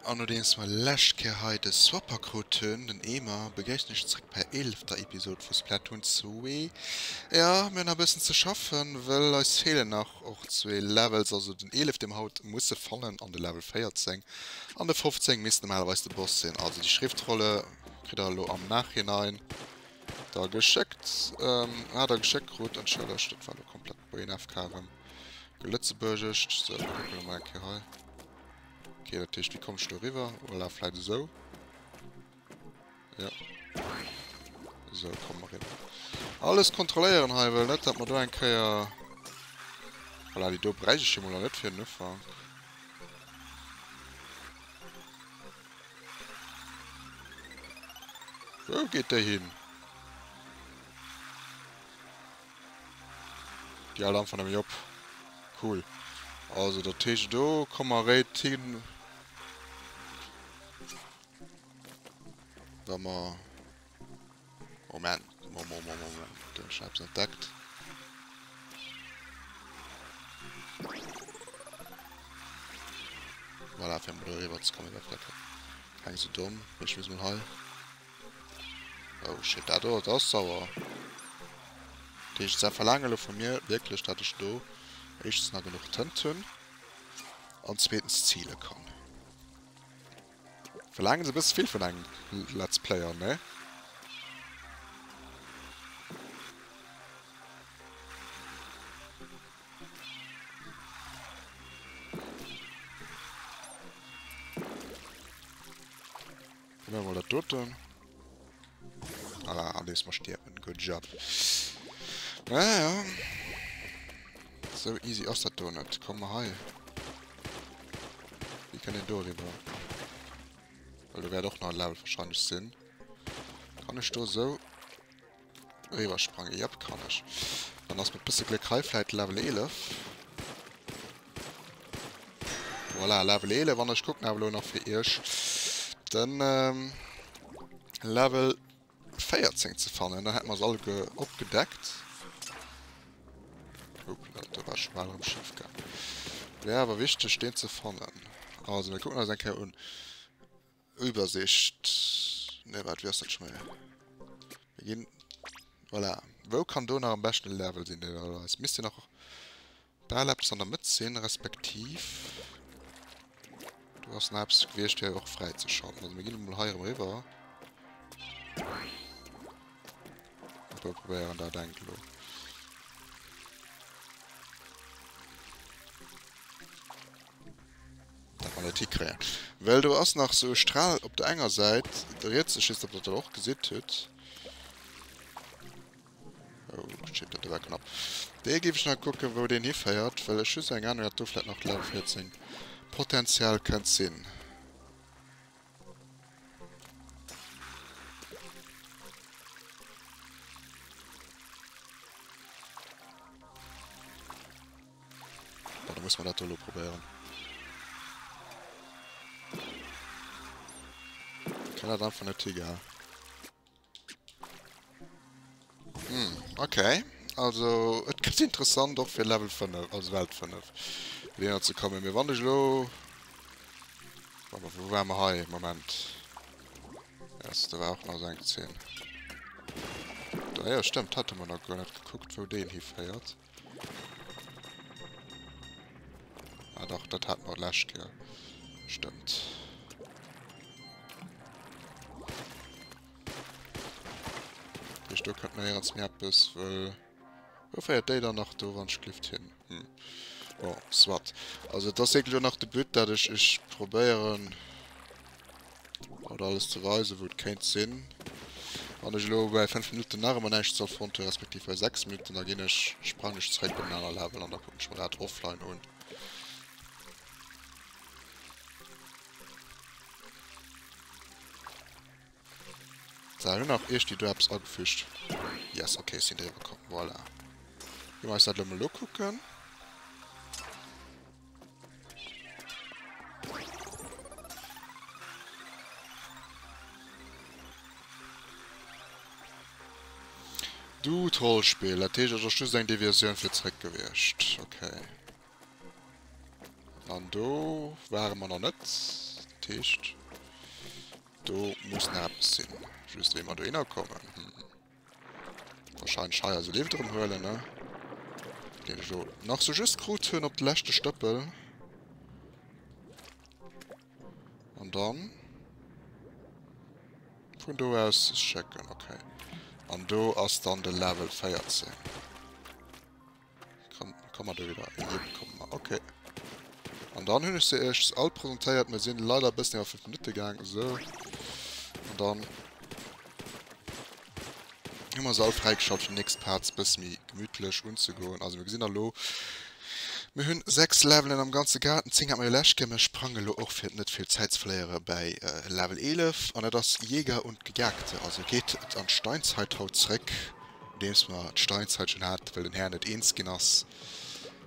An nodeems mer lescht Kéier hei de Swapper krut hunn, den Eemer, begréissen ech zréck bei eelefter Episode vu Splatoon 2. Ja, mir hunn nach e bëssen ze schaffen, wëll eis feelen nach och zwee Levels, also den 11 dee mer haut musse fannen an de Level 14 an de 15 misst normalerweis de Boss sinn. Also déi Schriftrolle kritt der elo am Nachhinein da geschéckt, hat der geschéckt krut, entschëllegt, dat war elo komplett brain AFK erëm gelëtzebuergescht. Sou, da kucke mer mol eng Kéier hei. Okay, dat heescht, wéi komm ech do riwwer? Voilà, vläit esou. Ja. Esou, komme mer riwwer. Alles kontrolléieren hei, well net, dat mer do eng Kéier... Voilà, déi do bräicht ech jo mol nach net fir den Ufank. Wou geet déi hin? Déi al einfach nëmme op. Cool. Also dat heescht do komme mer réit hin. Wa mer... Moment, Moment, Moment, Moment. Do hunn ech eppes entdeckt. Voilà, fir emol do eriwwer ze kommen, war vläicht keng sou domm. Mee ech muss mol hei... Oh shit, dat do, dat ass sauer. Dat heescht, se verlaange lo vu mir wierklech, dat ech do éischtens nach genuch Tënt hunn an zweetens zile kann. Verlaangen se e bësse vill vun engem Let's Player, ne? Dann mol dat doten. Voilà, an dees mer stierwen. Good job. Ja, ja. Sou easy ass dat do net. Komm mer hei. Wéi kënnt een do eriwwer? Well do wäert och nach e Level wahrscheinlech sinn. Kann ech do sou eriwwer sprangen? Jep, kann ech. Dann ass mat bësse Gléck hei vläit Level 11. Voilà, Level 11. An ech kucken awer elo nach fir iech den ähm, Level 14 ze fannen. Dann hätte mer se alleguer opgedeckt. Hoppla, do war scho bal erëm schif gaangen. Wär awer wichteg, deen ze fannen. Also, mir kucken eis eng Kéier un. Übersicht. Ne, wat, wéi ass dat scho méi? Mir ginn... Voilà. Wou kann do nach am beschten e Level sinn, deen eis misst jo nach bal eppes an der Mëtt sinn, respektiv do ass nach eppes gewiescht, fir och fräizeschalten. Also mir ginn emol hei erëm eriwwer. A probéieren dat enk elo. Dat mer dat hikréien. Well do ass nach sou e Stral op der enger Säit, riets, ech weess net, ob der dat och gesitt hutt. Oh shit, dat war knapp. Dee géif ech nach kucken, wou deen hiféiert, well ech hu sou eng Ahnung, dat do vläit nach Level 14 potenziell kënnt sinn. Bon, da muss mer dat do elo probéieren. Kann dat einfach net higehaen. Hm, okay. Also, et gëtt interessant och fir Level 5, also Welt 5, fir dohinner ze kommen. Mee wann ech elo... Warte, wou ware mer hei? Moment. Yes, do war och nach esou eng Zeen. Da, jo, stëmmt, hate mer nach guer net gekuckt, wou deen hiféiert. Ah dach, dat hat mer d'lescht Kéier. Stëmmt. Heescht, do kënnt néierens méi eppes, wëll... Wou féiert déi dann nach do, wann ech gelift hin? Hm. Bon, soit. Also, et ass wierklech och nach de But, dat ech iech probéieren, haut alles ze weisen, wou et kéint sinn. Wann ech elo bei 5 Minutten nach ëmmer näischt soll fonnt hunn, respektiv bei 6 Minutten, da ginn ech, sprangen ech zeréck op en aner Level an da kucken ech mer dat offline un. So, hunn nach iergdi do eppes agefügt. Yes, okay, ech sinn driwwer komm. Voilà. Gi mer eis dat elo mol ukucken. Du Trollspill, dat heescht et ass just eng Diversioun fir zréck gewiescht. Okay. An do ware mer nach net. Dat heescht, do muss nach eppes sinn. Just wéi mer dohinner kommen. Hm. Wahrscheinlech hei eise Lift erëm huelen, ne? Deen ech elo nach sou just krut hunn op de leschte Stëppel. An dann vun do aus schécken, okay. An do ass dann de Level 14. Kann, kann man do wieder kommen. Okay. An dann hunn ech se iech all presentéiert. Mir sinn leider e bëssen iwwer 5 Minutte gaang. Esou. An dann hu mer se all fräigeschalt fir déi nächst Parts e bësse méi gemütlech unzegoen. Also mir gesinn elo, mir hunn 6 Levelen am ganze gehat. 10 hat mer jo lescht Kéier. Mir sprange elo och fir net vill Zäit ze verléiere bäi Level 11 an dat ass Jäger und Gejagte. Also geet et an d'Steinzeit haut zréck, nodeems mer d'Steinzeit schonn haten, well den Här net eens ginn ass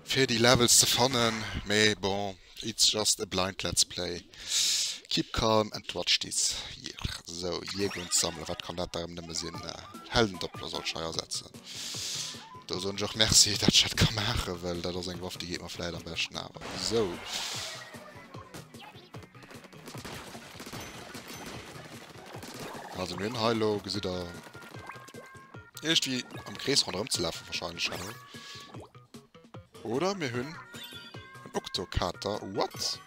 fir déi Levels ze fannen. Mee bon. It's just a blind let's play. Keep calm and watch this here. Sou, Jäger und Sammler, wat kann dat da erëm nëmme sinn? Heldendoppler soll ech hei asetzen. Do soen ech och Merci, dat ech dat ka maachen, well dat ass eng Waff, déi geet mer vläit am beschten awer. Sou. Also mir hunn hei elo, gesitt der, iergendwéi am Krees ronderëm ze lafen wahrscheinlech hei. Oder mir hunn en Oktokater. What?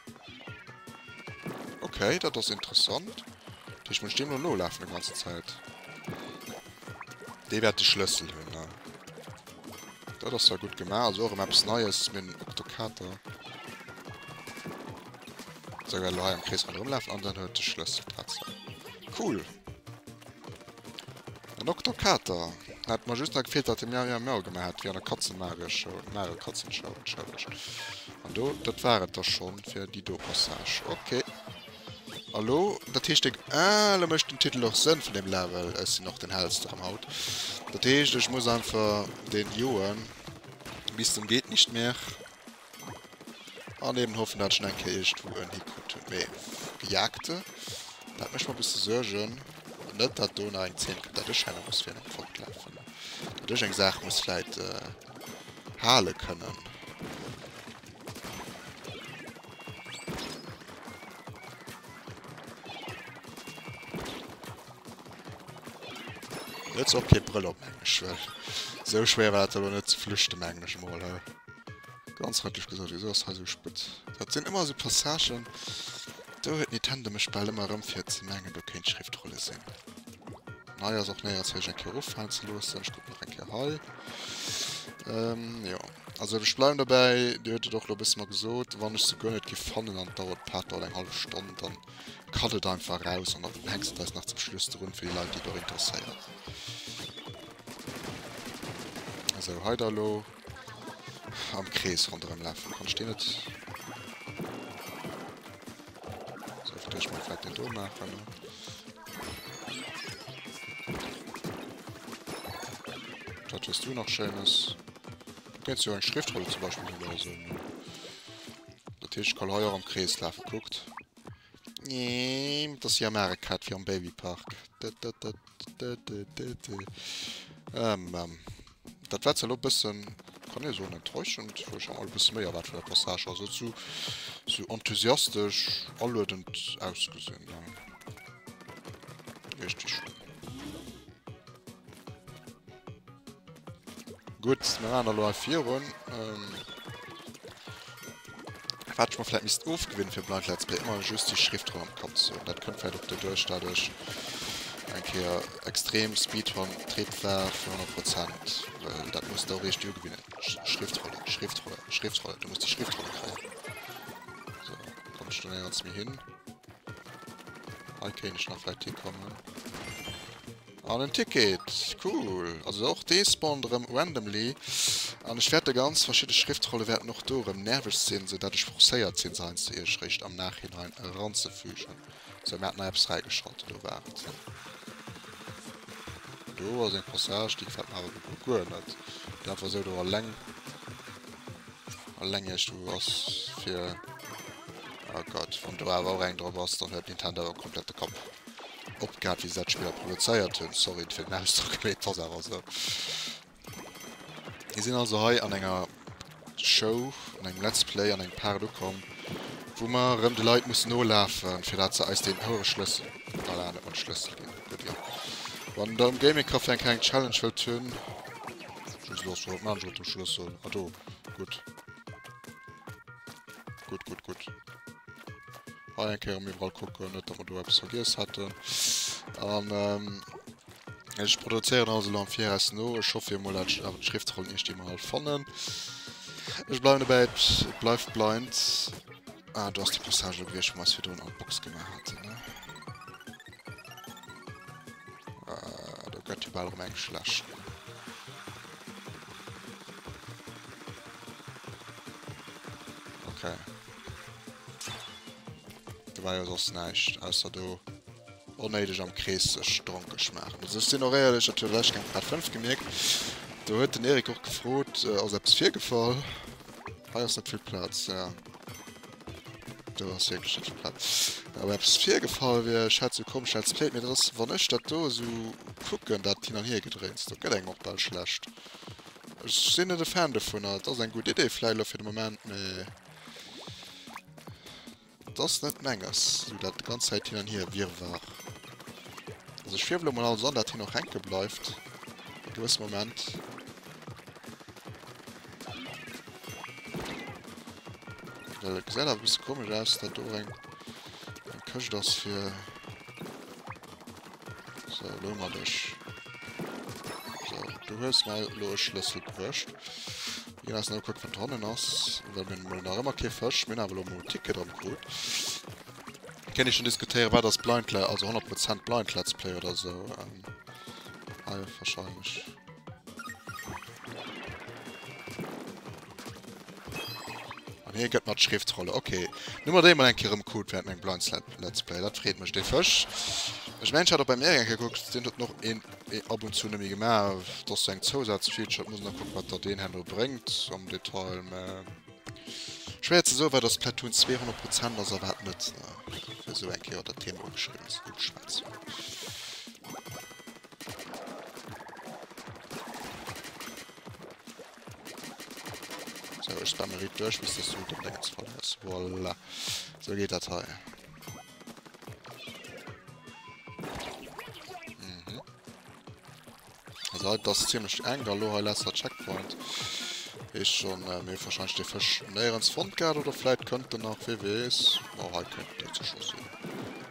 Okay, dat ass interessant. Dat heescht, muss ech deem elo nolafen déi ganze Zäit. Dee wäert de Schlëssel hunn, ne? Dat ass zwar gutt gemaach. Also och erëm eppes Neies. Mir hunn en Oktokater. Sou, elo hei am Krees ronderëm lafen an dann huet de Schlëssel tatsächlech. Cool! En Oktokater! Hat mer just nach gefeelt, datt e Miau Miau Miau gemaach hätt, wéi an der Katzen-Mario-Show, Mario Katzen-Show, entschëllegt. An do, dat war et da schonn fir déi do Passage. Ok. A lo, dat heescht, ah, lo mécht den Titel och Sënn vun deem Level. Ech sinn och den hellste rëm haut. Dat heescht, ech muss einfach deen joen bis zum geht nicht mehr. An eben hoffen, dat ech nach eng Kéier iergendwou en hikrut hunn. Mee Gejagte, dat mécht mer e bësse Suergen. Net, dat do nach eng Zeen kënnt, dat ech herno muss fir engem fortlafen. Dat ech eng Saach muss vläit hale kënnen. Huet se och kee Brëll op, mengen ech, well esou schwéier war dat elo net ze flüchten, mengen ech emol. Ganz frëndlech gesot, wieso ass hei sou spëtz? Dat sinn ëmmer sou Passagen, do huet Nintendo mech bal ëmmer erëm fir ze mengen, do kéint Schriftrolle sinn. An hei ass och néierens fir ech eng Kéier eroffalen ze loossen. Ech kucken nach eng Kéier hei. Ähm, jo. Also ech bleiwen dobäi, Dir huet et och elo e bësse mer gesot, wann ech se guer net giff fannen an et dauert, d'Part dauert eng hallef Stonn, dann cut et einfach eraus an dann hänks et eis nach zum Schluss drun fir déi Leit, déi et och interesséiert. Esou, hei da elo. Am Krees ronderëm lafen. Kann ech deen net... So, fir d'éischt mol vläit deen do maachen. Dat hues du nach Schéines. Du kéints jo eng Schriftrolle zum Beispill hunn oder sou. Dat heescht, ech kann hei och am Krees lafen. Kuckt. Dat ass wéi am Mario Kart, wéi am Babypark. Ähm, dat war zwar elo e bëssen, kann ee soen, enttäuschend, wou ech alt e bësse méi erwaart vun der Passage. Also et huet sou enthusiastesch, aluedend ausgesinn. Iergendwéi schonn. Gutt, mir maachen da elo hei virun. Wat ech mer vläit misst ofgewinnen fir Blind Let's Play, ëmmer just déi Schriftroll am Kapp ze hunn. Dat kënnt vläit och doduerch, dat ech eng Kéier extrem Speedrun Trip war fir 100 Prozent, well dat muss de och eréischt ugewinnen. Schriftrolle, Schriftrolle, Schriftrolle, du muss déi Schriftrolle kréien. Sou, kommen ech do néierens méi hin? Hei kéint ech nach vläit hikommen. An en Ticket! Cool! Also och dee spawnt erëm randomly. An ech wäerte ganz verschidde Schriftrolle wäerten och do erëm nerveg sinn, sou dat ech forcéiert sinn se heiansdo iech réischt am Nachhinein eranzefügen. Sou, mir haten hei eppes fräigeschalt, do war et. Do ass eng Passage, déi gefält mer awer guer guer net. Déi einfach esou do alleng, alleng iergendwou ass fir, oh Gott, wann do awer och eng drop ass, dann huet Nintendo awer komplett de Kapp. Opgehat wéi se dat Spiller produzéiert hunn. Sorry fir den Ausdrock, mee et ass awer esou. Mir sinn also hei an enger Show, an engem Let's Play, an engem Part ukomm, Wou mer erëm de Leit mussen nolafen, fir dat se eis deen houere Schlëssel, voilà, net mol de Schlëssel ginn. Gutt, jo. Wann der um Gaming Café eng kleng Challenge wëllt hunn, just los, wat maan ech mat dem Schlëssel? Ah do, gutt. Gutt, gutt, gutt. Hei eng Kéier erëm iwwerall kucken, net datt mer do eppes vergiess hätten. An ech produzéieren alles elo am Viraus no. Ech hoffe jo mol, dat ech awer d'Schriftrollen iergendwéi mol fannen. Ech bleiwen dobäi, et bleift blind. Ah, do ass déi Passage elo gewiescht, wou mer eis virdrun all d'Box gemaach haten, ne? Ah, do gëtt jo bal erëm eng schlecht. Okay. Do war jo soss näischt, ausser do onnéideg am Krees sech dronkeg maachen. Also ech sinn och éierlech, dat huet ech eng Part 5 gemierkt, do huet den Eric och gefrot, ass eppes virgefall? Hei ass net vill Plaz, ja. Do ass wierklech net vill Plaz. Ob eppes virgefall wier, ech hat sou komesch Let's Played, mee dat ass, wann ech dat do esou kucken, dat hin an hier gedréins, do gëtt engem och bal schlecht. Ech sinn net e Fan dovunner. Et ass eng gutt Idee vläicht elo fir de Moment, mee et ass net menges, esou dat d'ganz Zäit hin an hier Wirrwarr. Also ech fierwe lo mol alles an, dat hien och hänke bleift e gewësse Moment. Well et gesäit awer e bësse komesch aus, dat do och eng eng Këscht ass fir... So, elo hu mer dech. So, du hues mer elo e Schlëssel bruecht. Mir ginn eis nach ukucken, wat dohannen ass. Well mir hunn nach ëmmer kee Fësch. Mir hunn awer elo mol en Ticket erëm krut. Kéint ee schonn diskutéieren, wat ass Blind, also 100 Prozent Blind Let's Play oder esou. Hei wahrscheinlech. An hie gëtt mer d'Schriftrolle. Ok. Nu mer déi mol eng Kéier erëm krut während mengem Blind Let's Play. Dat freet mech. Dee Fësch. Ech mengen, ech hat och beim Eric eng Kéier gekuckt. Deen huet och een ab und zu nëmme gemaach. Dat ass sou eng Zousazfeature. Et muss een nach kucken, wat der deen herno bréngt am Detail. Mä schwéier ze soen, wat ass Splatoon 2 100 Prozent ass a wat net. Fir esou eng Kéier dat Thema ugeschriwwen, ugeschwat ze hunn. So, ech spamme riit duerch, bis dass du den Dingens verléiers. Voilà. So geet dat hei. Mhm. Also hei, das ist ziemlich eng. Hallo, hei letzter Checkpoint. Ist schon, äh, mir wahrscheinlich den Fisch nirgends fand gehabt, oder vielleicht könnte nach, wer weiß. Oh, hei könnte das schon sein.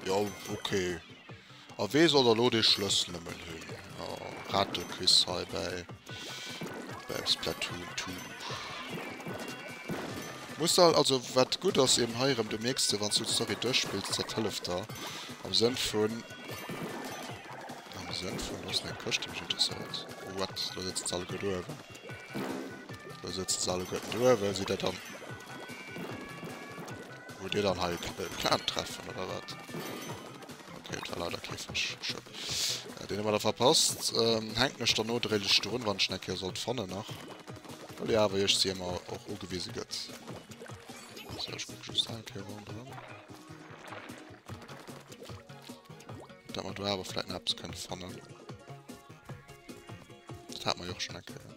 Ja, okay. A wee soll da lo dee Schlëssel nëmmen hunn? Oh, Ratequiz hei bäi bäi Splatoon 2. Muss al, also wat gutt ass eben hei erëm, du mierks de wann s du d'Story duerchspills, dat hëlleft der am Sënn vun, am Sënn vun, do ass nach eng Këscht déi mech interesséiert. What, do sëtzen se alleguer do uewen. Do sëtzen se alleguerten do uewen, sidd der dann, hutt dir dann hei e Clan-Treffen oder wat? Okay, et war leider kee Fësch. Schued. Äh, den hu mer da verpasst. Ähm, hänken ech dann nodréiglech drun, wann ech en eng Kéier sollt fannen nach. Well jo awer iech si ëmmer och ugewise gëtt. So, ech kucke just eng Kéier ronderëm. Dat mer do awer vläit nach eppes kënne fannen. Dat hat mer jo och schon eng Kéier.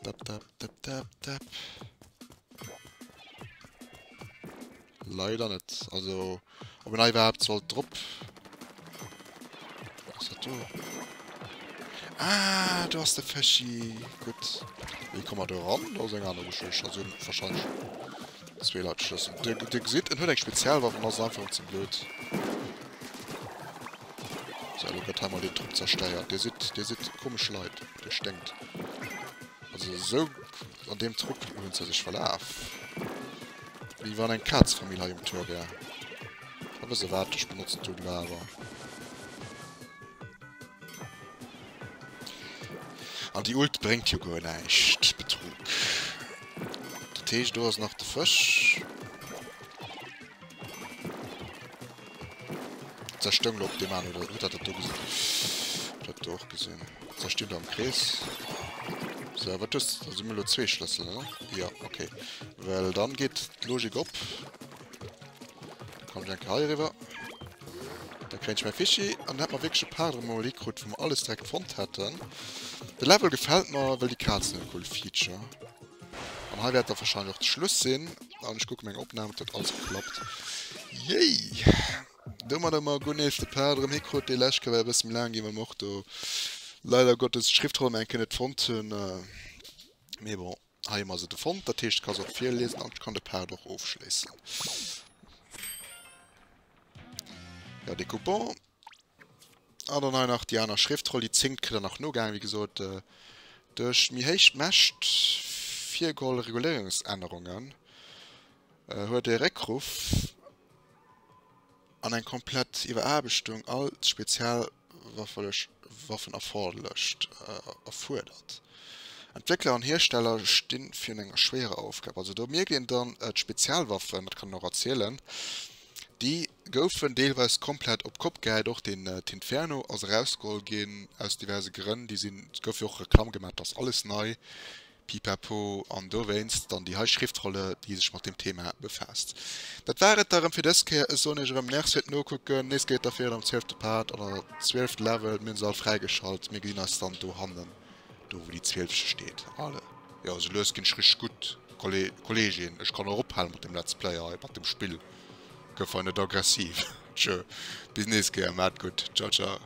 Dap, dap, dap, dap, dap. Leider net. Also, ob en hei iwwerhaapt sollt drop. Was ass dat do? Ah, do ass de Fëschi. Gutt. Wéi komme mer do eran? Dat ass eng aner Geschicht. Also wahrscheinlech zwee Leit Schlëssel. Dir, dir gesitt, en huet eng Spezialwaff an ass einfach ze blöd. So, elo gëtt hei mol deen Trupp zerstéiert. Dir sidd, dir sidd komesch Leit. Dir sténkt. Also esou An deem Trupp hunn se sech verlaf. Wéi wann eng Kazfamill hei um Tour wär. A wësse wat, ech benotzen d'Doodle awer. An déi Ult bréngt jo guer näischt. Betrug. Dat heescht, do ass nach de Fësch. Zerstoung lo op deem aneren, oder huet dat dat do gesinn? Dat do och gesinn. Zerstinn do am Krees. So, wat hues du? Da si mir lo zwee Schlëssel, ne? Ja, okay. Well dann geet d'Logik op. Da kann ech eng Kéier hei eriwwer. Da kréien ech mäi Fichier an dann hätt mer wierklech e Part erëm emol hikrut, wou mer alles direkt fonnt hätten. De Level gefält mer, well déi Kazen hunn e coole Feature. An hei wäert da wahrscheinlech och de Schluss sinn. An ech kucke meng Opnam, et huet alles geklappt. Yay! Domat hu mer guer nees de Part erëm hikrut. Déi lescht Kéier war e bësse méi laang ginn, well mer och do leider Gottes d'Schriftroll eng Kéier net fonnt hunn. Mee bon. Hei hu mer se de fonnt, dat heescht ech ka se och virliesen an ech kann de Part och ofschléissen. Ja, de Coupon. An dann hei nach déi aner Schriftroll, déi zéngt kritt der nach nogaangen, wéi gesot, duerch méi héich Mächt virgeholl Reguléierungsännerungen huet e Réckruff an eng komplett Iwweraarbechtung all d'Spezialwaffelech Waffen erforderlecht erfuerdert. Entwéckler an Hiersteller sti virun enger schwéierer Aufgab. Also do mierkt een dann, d'Spezialwaffen, dat kann een och erzielen, déi goufen deelweis komplett op d'Kopp gehäit. Och den Tinferno ass erausgeholl ginn aus diverse Grënn. Déi sinn, et gouf jo och Reklamm gemaach, et ass alles nei. Pipapo, an dowéinst dann déi hei Schriftrolle, déi sech mat dem Thema befaasst. Dat war et da rëm fir dës Kéier. Ech soen iech erëm Merci fir d'Nokucken. Nees geet et da virun am zwielfte Part oder zwielfte Level. Mir hunn se all fräigeschalt. Mir gesinn eis dann dohannen, do wou déi Zwielfche steet. Allez, jo, esou lues ginn ech richteg gutt, Kollegeen. Ech kann och ophale mat dem Let's Play hei, mat dem Spill. Gëff hei net aggressiv. Tschö, bis nees Kéier. Maacht gutt. Ciao, ciao.